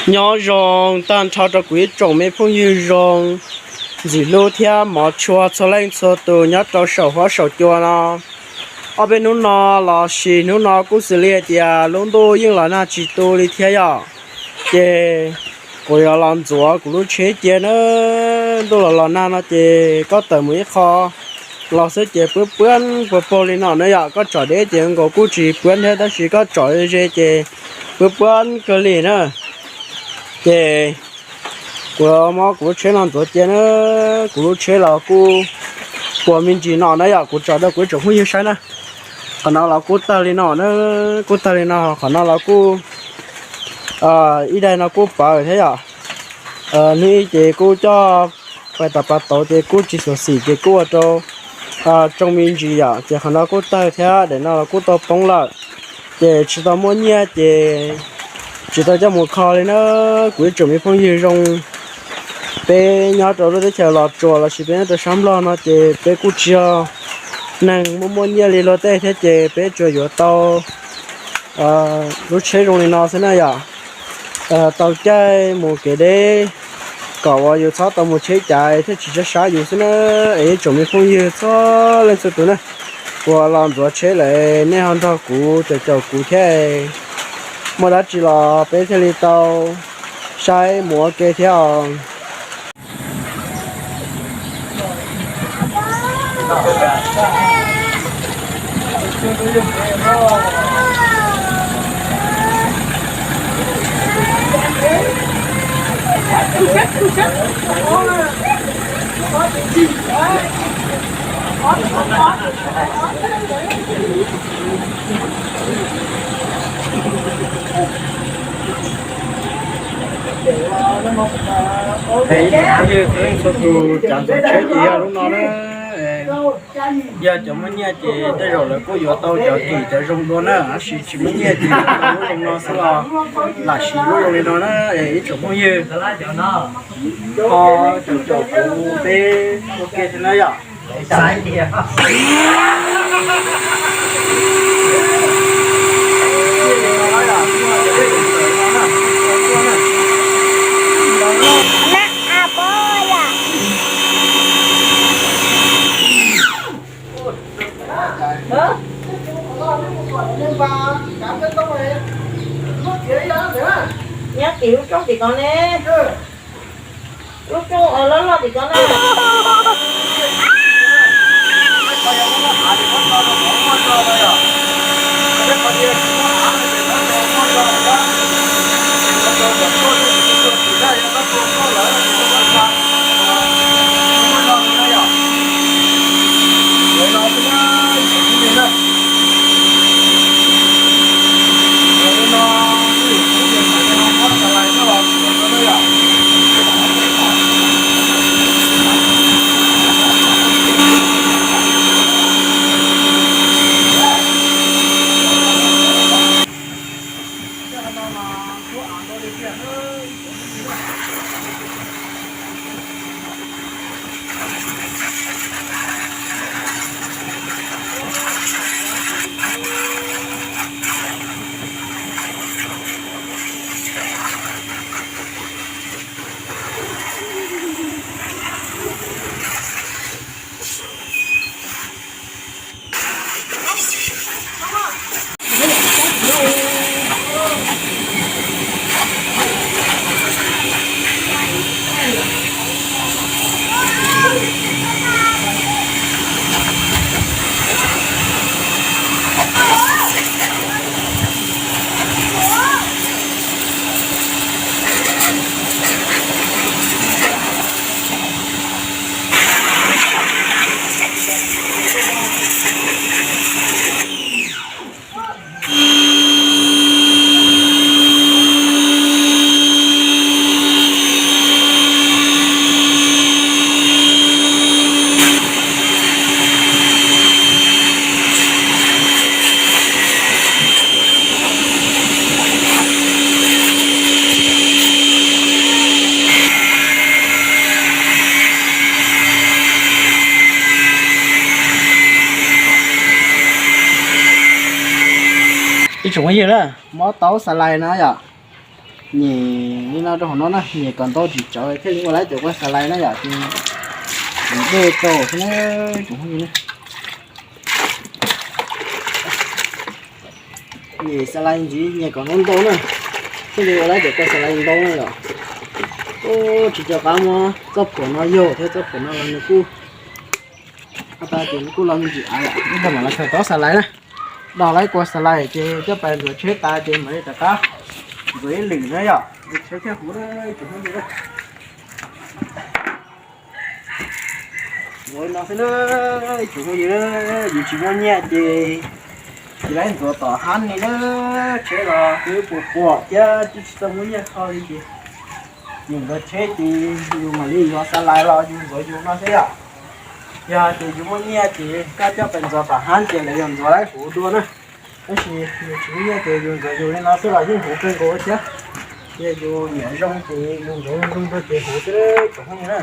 Nyob zoo tag nrho rau kuv ib tsoom me phooj ywg zoo ntxim hlub thiab hmov tshua txhua leej txhua tus nyob rau saum huab saum cua no. Ob peb hnub no los sis hnub no kuj xws li hais tias lub ntuj yeej los nag tsis tu li thiab yom. Ces kuv yuav los ntxuav kuv lub tsheb cia na, ntuj los los nag no ces koj tawm mus ib qho los xwb ces puab puab puag puag li no na yom. Koj tsom deb ces nkaus kuj tsis puab thiab tab sis koj tsom ze ces puab puab kawg li na. Ces kuv muab kuv lub tsheb no ntxuav cia na, kuv lub tsheb los kuj puas me ntsis no na yom. Kuv tso rau kuv ib tsoom phooj ywg saib na. Qhov no los kuj tawg li no na, kuj tawg li no, qhov no los kuj ib daim no kuj pawv thiab yom. Hnub ib ces kuj coj pais tom pas tauv ces kuj tsis xyuam xim ces kuj ua rau tsoo me ntsis yom. Ces qhov no kuj tawg thiab, daim no los kuj tau poob lawm. Ces tsis tau muaj nyiaj ces tsis tau coj mus kho li na. Kuv ib tsoom me phooj ywg zoo, peb nyob rau lub teb chaws Los Tsuas los sis peb nyob rau sab Nplog no ces peb kuj tsis yog neeg muaj muaj nyiaj li luag tej thiab ces peb tsuas yuav tau lub tsheb zoo li no xwb na yom. Tau caij mus kev deb kom uas yus txhob tau mus tsheb caiv thiaj tsis sab sab yus xwb na. Es ib tsoom me phooj ywg txhua leej txhua tus na, kuv los ntxuav tsheb lawm nej ho nrog kuv caum caum kuv thiab, muaj dab tsi los peb thiaj li tau saib mus ua ke thiab os. Ib tsoom phooj ywg txhua leej txhua tus, cov ntxuav tsheb ces yog lub no na. Yog cov muaj nyiaj ces tej zaum lawv kuj yuav tau cov kim cov zoo dua na, tab sis tsis muaj nyiaj ces lub zoo no xwb los lam siv lub zoo li no na. Ib tsoom phooj ywg ho caum caum kuv peb ua ke thiab na yom. Nyob tim lub roob tim ko ne. Lub roob loj loj tim ko na. Ib tsoom phooj ywg na, mob taub xas lais no yom. Nyem li no rau hauv no na, nyem kom ntau tsis tsawv thiaj li ua laib cov kua xas lais na yom, ces nyem dej rau xwb na, tsoom phooj ywg na. Nyem xas lais ntxiv, nyem kom ntau ntau na, thiaj li ua laib cov kua xas lais ntau na yom. Ub, tsis nco qab muab txoj phuam no yaug thiab, txoj phuam no los nws kuj, tas ces nws kuj los me ntsis av yom, ib tag mam los khaws tau xas lais na. Dog laib kua xas lais ces coj pais ntxuav tsheb tas ces mam li rov qab ntxuav ib lwm na yom, tsheb thiaj huv na, tsoom phooj ywg na. Ua li no xwb na, tsoom phooj ywg, yus tsis muaj nyiaj ces tsis laib ntxuav tom hab li na, tsheb los twb puas puas thiab twb tsis tau muaj nyiaj kho li ces yus ntxuav tsheb ces yus mam li yuav xas lais los yus ntxuav yus no xwb yom. Yog tias yus muaj nyiaj ces koj coj pais ntxuav tom hab ces lawv yuav ntxuav laib huv dua na. Tab sis yus tsis muaj nyiaj ces yus ntxuav yus li no xwb los yeej huv kawg nkaus thiab. Yog yus nyiam zoo ces yus ntxuav zoo dua ces huv xwb tsoom phooj ywg na.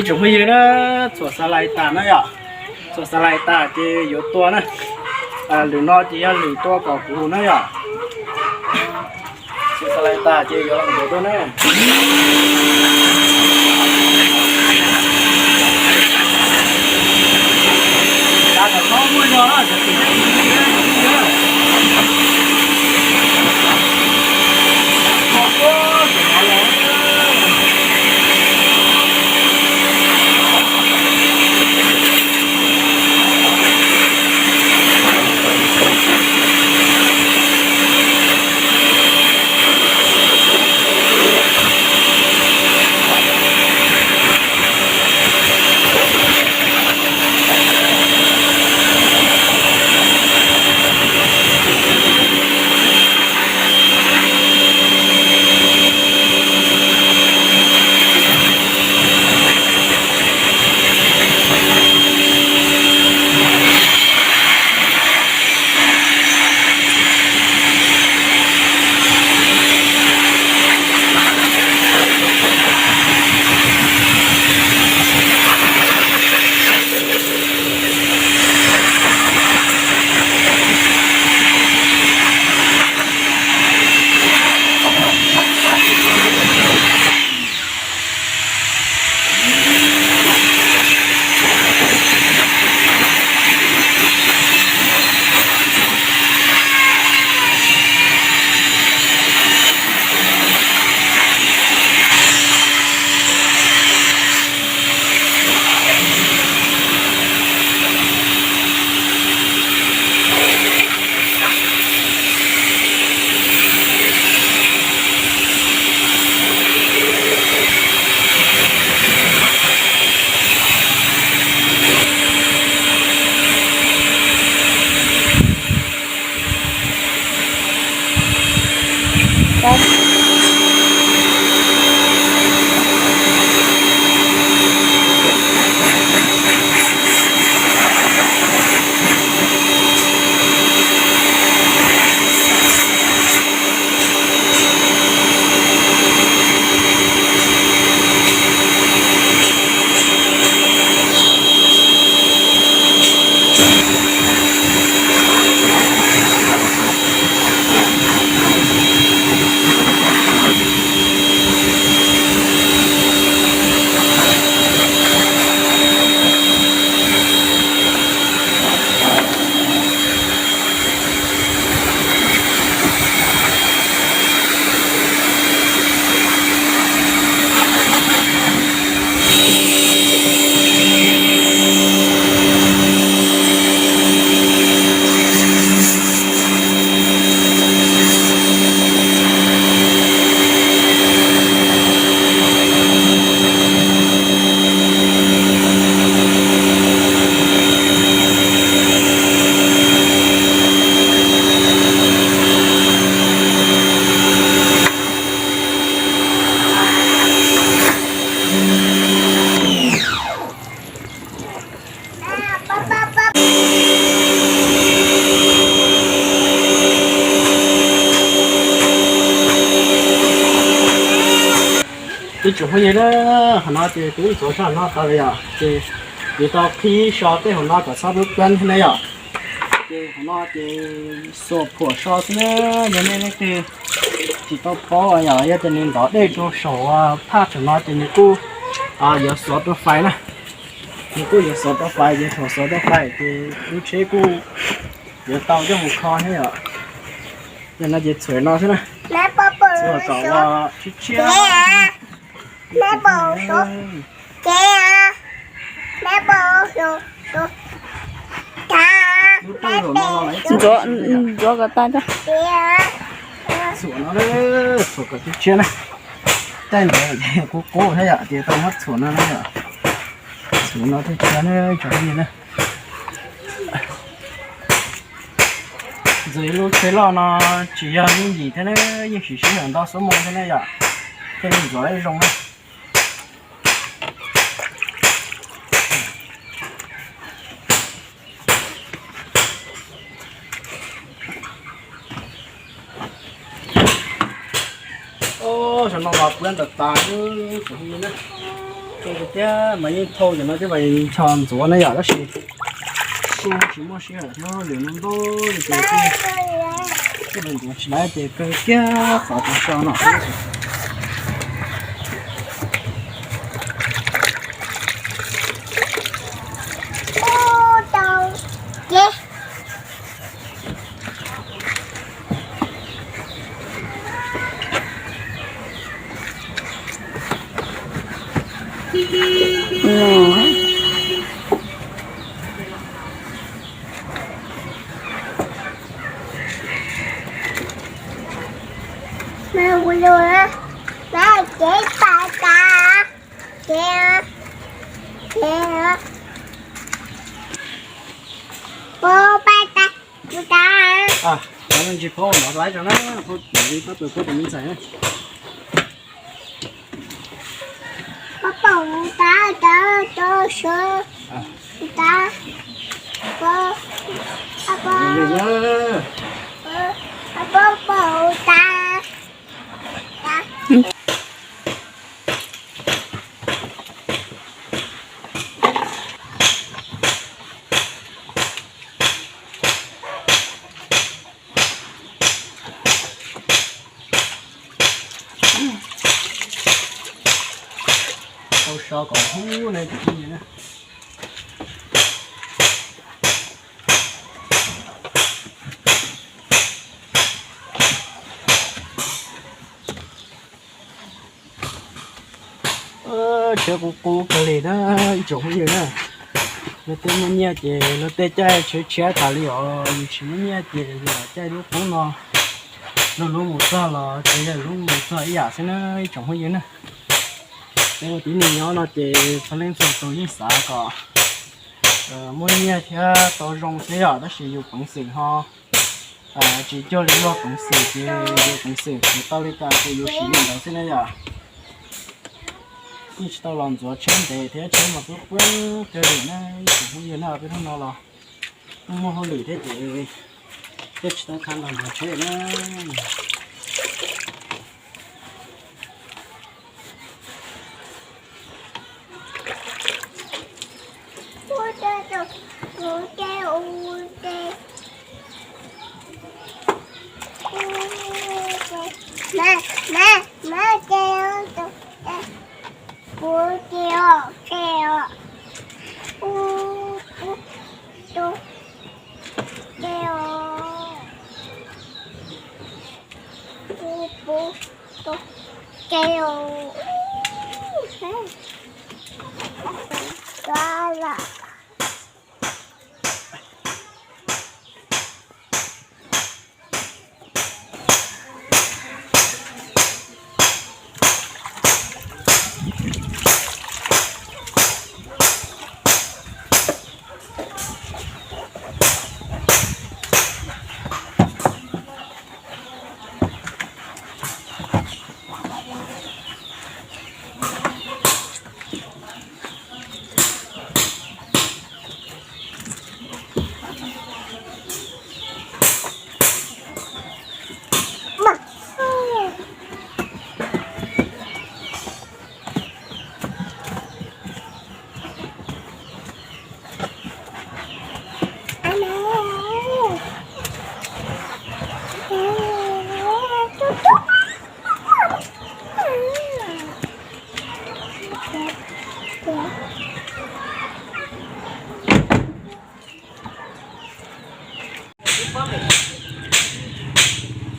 Ib tsoom phooj ywg na, txhuam xas lais tas na yom. Txhuam xas lais tas ces yuav tua na. Lwm no ces yog lwm tua kom huv na yom. Txhuam xas lais tas ces yuav los ntxuav dua na. Tsoom phooj ywg na, qhov no ces kuv ntxuav zog no tas li yom, ces kuv tau qhib so tej hauv no kom txhob dub dub thiab na yom. Ces qhov no ces xuas phuam so xwb na, yog nej leej twg tsis tau paub yom, yog tias nws ntov dej rau saum phaj saum no ces nws kuj yuav xov rau fais na. Nws kuj yuav xov rau fais, ces thaum xov rau fais ces lub tsheb kuj yuav tau coj mus kho thiab yom. Yog no ces txhuam no xwb na, txhuam kom tshiab tshiab. Ntxuav, ntxuav kom tas. Txhuam no, txhuam kom tshiab tshiab na. Tej ntawd qub qub thiab yom, ces tau muab txhuam no na yom. Txhuam no thiaj tshiab na, tsoom phooj ywg na. Ntxuav ib lub tsheb loj no tsis yog yooj yim thiab na, yeej siv sij hawm ntau xuab moos thiab na yom, thiaj li ntxuav zoo na. Ub, saum no mas puab ntawm tas, tsoom phooj ywg na. Tiag mas yeej thauj cov no thiab mas ncho ntxuav na yom, tab sis kuj tsis muaj sij hawm thiab, lwm no ntuj li ces kuj ntxuav tsis laib ces kawg kiag xov tau so no. Tau so kom hub na tsoom phooj ywg na. Tsheb qub qub kawg li na ib tsoom phooj ywg na. Luag tej muaj nyiaj ces luag tej caij tsheb tshiab tas li os, yus tsis muaj nyiaj ces yus lam caij lub qub no luag lub mus txog los ces yog lub mus txog ib yam xwb na ib tsoom phooj ywg na. Peb ua tib neeg nyob no ces txhua leej txhua tus yeej xav kom muaj nyiaj thiab tau zoo xwb yom, tab sis yus peev xwm ho tsis cuag li luag peev xwm ces yus peev xwm tsis tau li cas ces yus siv li ntawd xwb na yom. Yeej tsis tau los ntxuav tsheb ntev thiab, tsheb mas puab puab kawg li na ib tsoom phooj ywg na, peb hnub no los muaj hauj lwm thiab ces thiaj tsis tau tau los ntxuav tsheb na.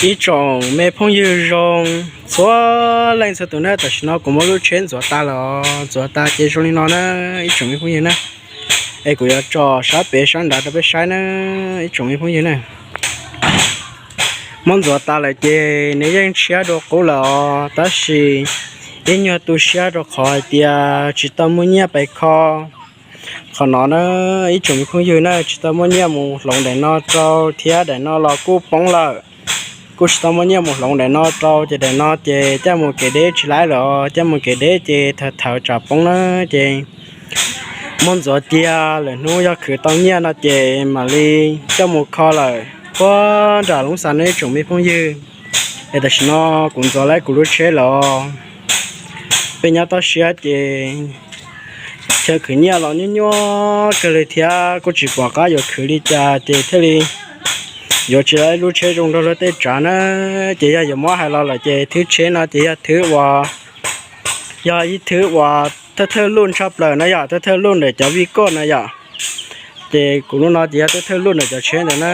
Ib tsoom me phooj ywg zoo txhua leej txhua tus na, tam sim no kuv muab lub tsheb ntxuav tas lawm os. Ntxuav tas ces zoo li no na, ib tsoom me phooj ywg na. Es kuv yuav tso sab pem sab nrad rau peb saib na, ib tsoom me phooj ywg na. Muab ntxuav tas lawm ces nws yeej tshiab dua qub lawm os, tab sis ib nyuag tu siab rau qhov hais tias tsis tau muaj nyiaj pes kho. Qhov no na, ib tsoom me phooj ywg na, tsis tau muaj nyiaj mus hloov daim no rau thiab daim no los kuj poob lawm. Kuj tsis tau muaj nyiaj mus hloov daim no rau ces daim no ces coj mus kev deb tsis laib lawm os, coj mus kev deb ces thaum thaum tsam poob na ces muab ntxuav tiag, lwm hnub yog khwv tau nyiaj no ces mam li coj mus kho lawm puag nram Loob Xas no ib tsoom me phooj ywg. Es tam sim no kuv ntxuav laib kuv lub tsheb lawm os. Peb nyob toj siab ces chaw khwv nyiaj los nyuaj nyuaj kawg li thiab kuj tsis pom qab yuav khwv li cas ces thiaj li yuav tsis laib lub tsheb zoo nrog luag tej tsav na. Ces yog yuav muab hais los lawm ces thwb tsheb no ces yog thwb uas, yog ib thwb uas thawj thawj luj tshaj plaws na yom, thawj thawj luj ntawm cov vij koj na yom. Ces kuv lub no ces yog thawj thawj luj ntawm cov tsheb ntawd na.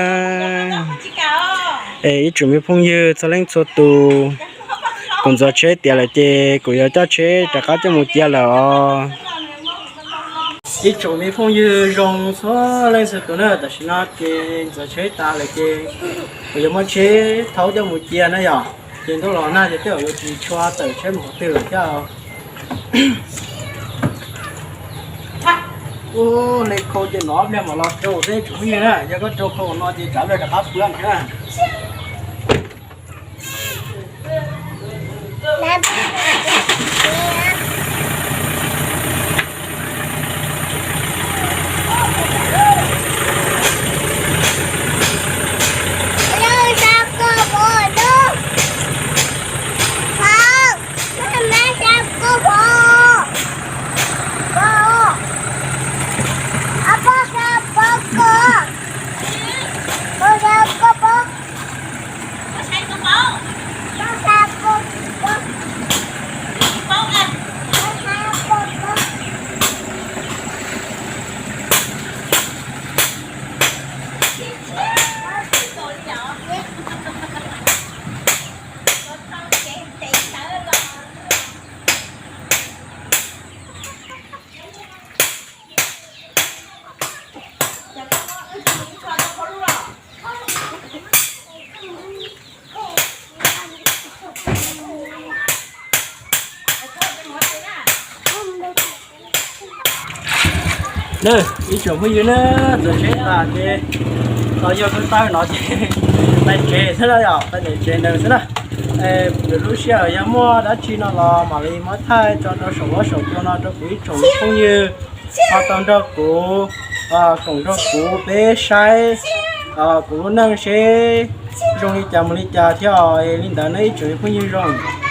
Es ib tsoom me phooj ywg txhua leej txhua tus, kuv ntxuav tsheb tiav lawm ces kuv yuav coj tsheb rov qab coj mus cia lawm os. Ib tsoom me phooj ywg zoo txhua leej txhua tus na, tam sim no ces ntxuav tsheb tas lawm ces kuv yuav muab tsheb thaub coj mus cia na yom. Ces ntuj los nag ces tej zaum yuav tsis tshua tawm tsheb mus qhov twg lawm thiab. Ub, le khau ces nov pliag mam los rau thiab tsoom phooj ywg na, yog koj rau khau no ces tsam pliag rov qab puab thiab. Ib tsoom phooj ywg na, ntxuav tsheb tas ces los yog koj taw no ces pais tsev xwb na yom, pais tsev ntawd xwb na. Lwm lub sij hawm yog muaj dab tsi no los mam li muab thaij tso rau saum huab saum cua no rau kuv ib tsoom phooj ywg ho tau nrog kuv koom nrog kuv peb saib kuv lub neej seb zoo li cas mus li cas thiab os. Li ntawd na ib tsoom phooj ywg zoo.